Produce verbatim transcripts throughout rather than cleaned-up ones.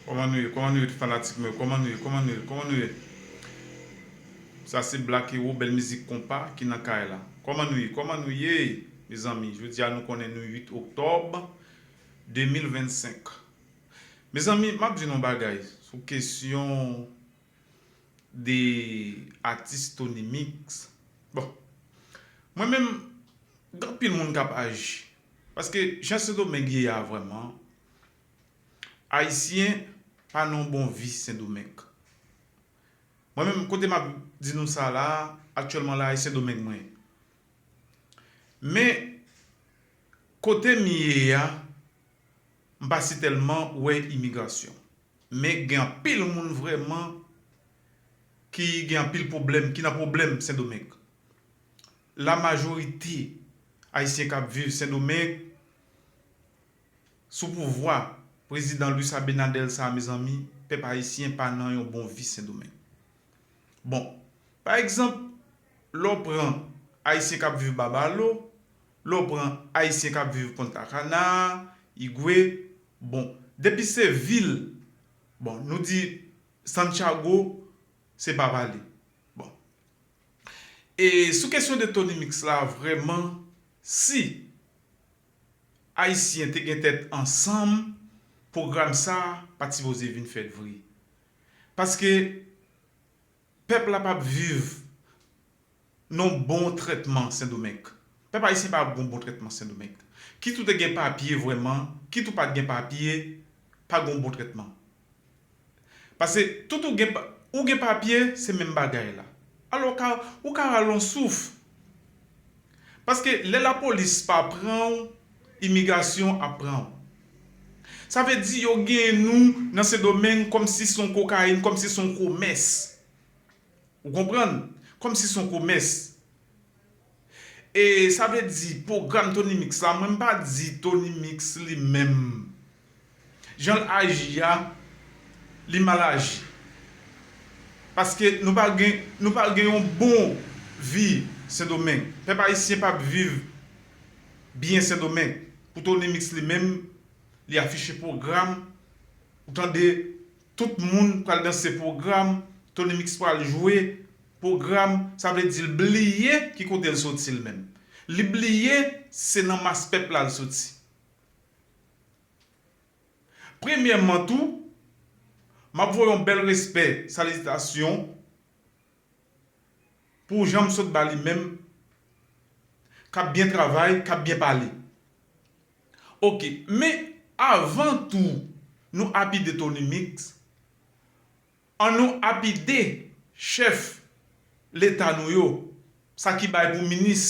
Kòman nou ye? Kòman nou ye, tout fanatik mwen yo? Kòman nou ye? Kòman nou ye? Kòman nou ye? Sa se Black Hero, bèl mizik konpa ki nan kay la. Kòman nou ye? Kòman nou ye, mezanmi? Jodi a, nou konnen nou uit oktòb de mil vennsenk. Mezanmi, m ap di nou yon bagay sou kesyon de atis Tony Mix. Bon, mwen menm, gen anpil moun k ap aji. Paske jan Sendomeng ye a vrèman, Ayisyen pa nan yon bon vi Sendomeng. Mwen menm, kote m ap di nou sa la, aktyèlman la, e Sendomeng mwen ye. Men, kote m ye a, m pa si tèlman wè imigrasyon. Men gen anpil moun vrèman ki gen anpil pwoblèm, ki nan pwoblèm Sendomeng. La majorite Ayisyen k ap viv Sendomeng, sou pouvwa prezidan Luis Abinader sa a, mezanmi, pèp ayisyen pa nan yon bon vi Sendomeng. Bon, pa egzanp, lè w pran Ayisyen k ap viv Babalo, lè w pran Ayisyen k ap viv Punta Cana, Higüey, bon, depi se vil, bon, nou di Santiago, se pa pale. Bon. E sou kesyon de Tony Mix la, vrèman, si Ayisyen te gen tèt ansanm, pwogram sa a pa t sipoze vin fèt vre. Paske pèp la p ap viv nan bon trètman Sendomeng. Pèp ayisyen pa ap gon bon trètman Sendomeng. Kit ou te gen papye vrèman, kit ou pa t gen papye, pa gon bon trètman. Paske tout ou gen pa-, ou gen papye, se menm bagay la. Alò, ou ka, ou ka rale yon souf. Paske lè lapolis pa pran w, imigrasyon ap pran w. Sa vle di yo genyen nou nan Sendomeng kòmsi se yon kokayin, kòmsi se yon komès. Ou konprann? Kòmsi se yon komès. E sa vle di, pwogram Tony Mix la, mwen m pa di Tony Mix li menm, jan l aji a, li mal aji. Paske nou pa gen, nou pa gen yon bon vi Sendomeng. Pèp ayisyen p ap viv byen Sendomeng. Pou Tony Mix li menm, li afiche pwogram, ou tande tout moun pral danse pwogram, Tony Mix pral jwe pwogram, sa vle di l bliye ki kote l soti l menm. Li bliye se nan mas pèp la l soti. Premyèman tou, m ap voye yon bèl respè, salitasyon pou jan m sot ba li menm, k ap byen travay, k ap byen pale. Oke, men avan tou nou apide Tony Mix, ann nou apide chèf leta nou yo, sa ki bay pou minis.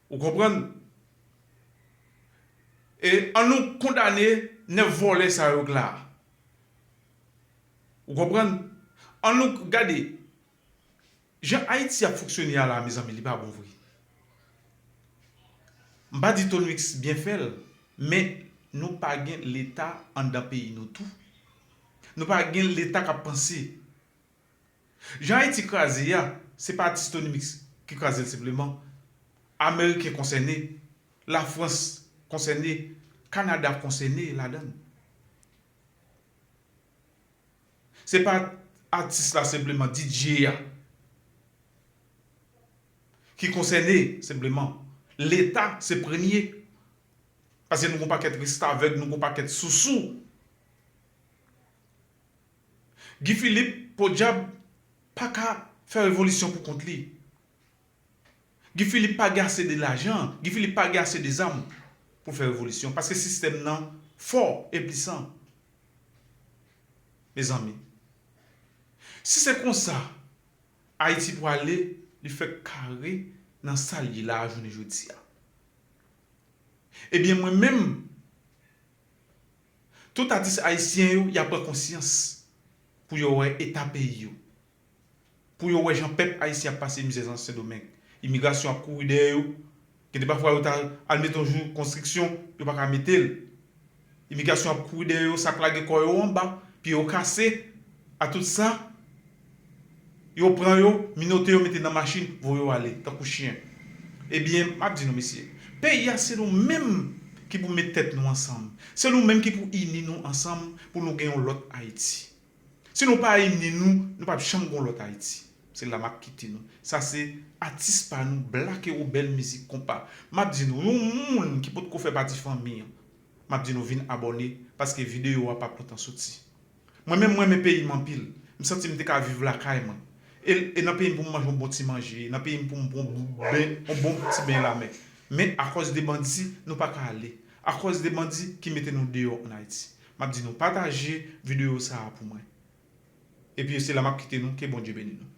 Ou konprann? E ann nou kondane nèf vòlè sa yo k la a. Ou konprann? Ann nou gade, jan Ayiti ap fonksyone a la, mezanmi, li pa bon vre. M pa di Tony Mix byen fè l, men nou pa gen leta anndan peyi nou tou. Nou pa gen leta k ap panse. Jan Ayiti kraze a, se pa atis Tony Mix ki kraze l senpleman. Ameriken konsène, Lafrans konsène, Kanada konsène ladan l. Se pa atis la senpleman, D J a ki konsène senpleman. Leta se premye. Paske nou gon pakèt restavèg, nou gon pakèt sousou. Guy Philippe, podyab, pa ka fè revolisyon pou kont li. Guy Philippe pa gen ase de lajan, Guy Philippe pa gen ase de zam pou l fè revolisyon, paske sistèm nan fò e pwisan. Mezanmi, si se konsa Ayiti pwale, li fèk kare nan sa l ye la a jounen jodi a. Ebyen, mwen menm, tout atis ayisyen yo, y a pran konsyans pou yo wè eta peyi yo. Pou yo wè jan pèp ayisyen ap pase mizè nan Sendomeng. Imigrasyon ap kouri dèyè yo. Gen de pafwa yo ta al mete yon jou konstriksyon, yo pa ka mete l. Imigrasyon ap kouri dèyè yo, sa k lage kò yo anba, pye yo kase. A tout sa, yo pran yo, minote yo, mete nan machin, voye yo ale, tankou chen. Ebyen, m ap di nou, mesye, peyi a se nou menm ki pou met tèt nou ansanm. Se nou menm ki pou ini nou ansanm pou nou gen yon lòt Ayiti. Si nou pa ini nou, nou p ap janm gen yon lòt Ayiti. Se la m ap kite nou. Sa se atis pa nou, Black Hero, bèl mizik, konpa. M ap di nou, yon moun ki potko fè pati fanmi an, m ap di nou vin abòne, paske videyo a p ap lontan soti. Mwen menm, mwen renmen peyi m anpil. M santi m te ka viv lakay mwen. E, e nan peyi m pou m manje yon bon ti manje, nan peyi m pou m pran yon bon, yon bon ti beny lamè. Men akòz de bandi, nou pa ka ale. Akòz de bandi ki mete nou deyò ann Ayiti. M ap di nou pataje videyo sa a pou mwen. Epi se la m ap kite nou, ke Bondye beni nou.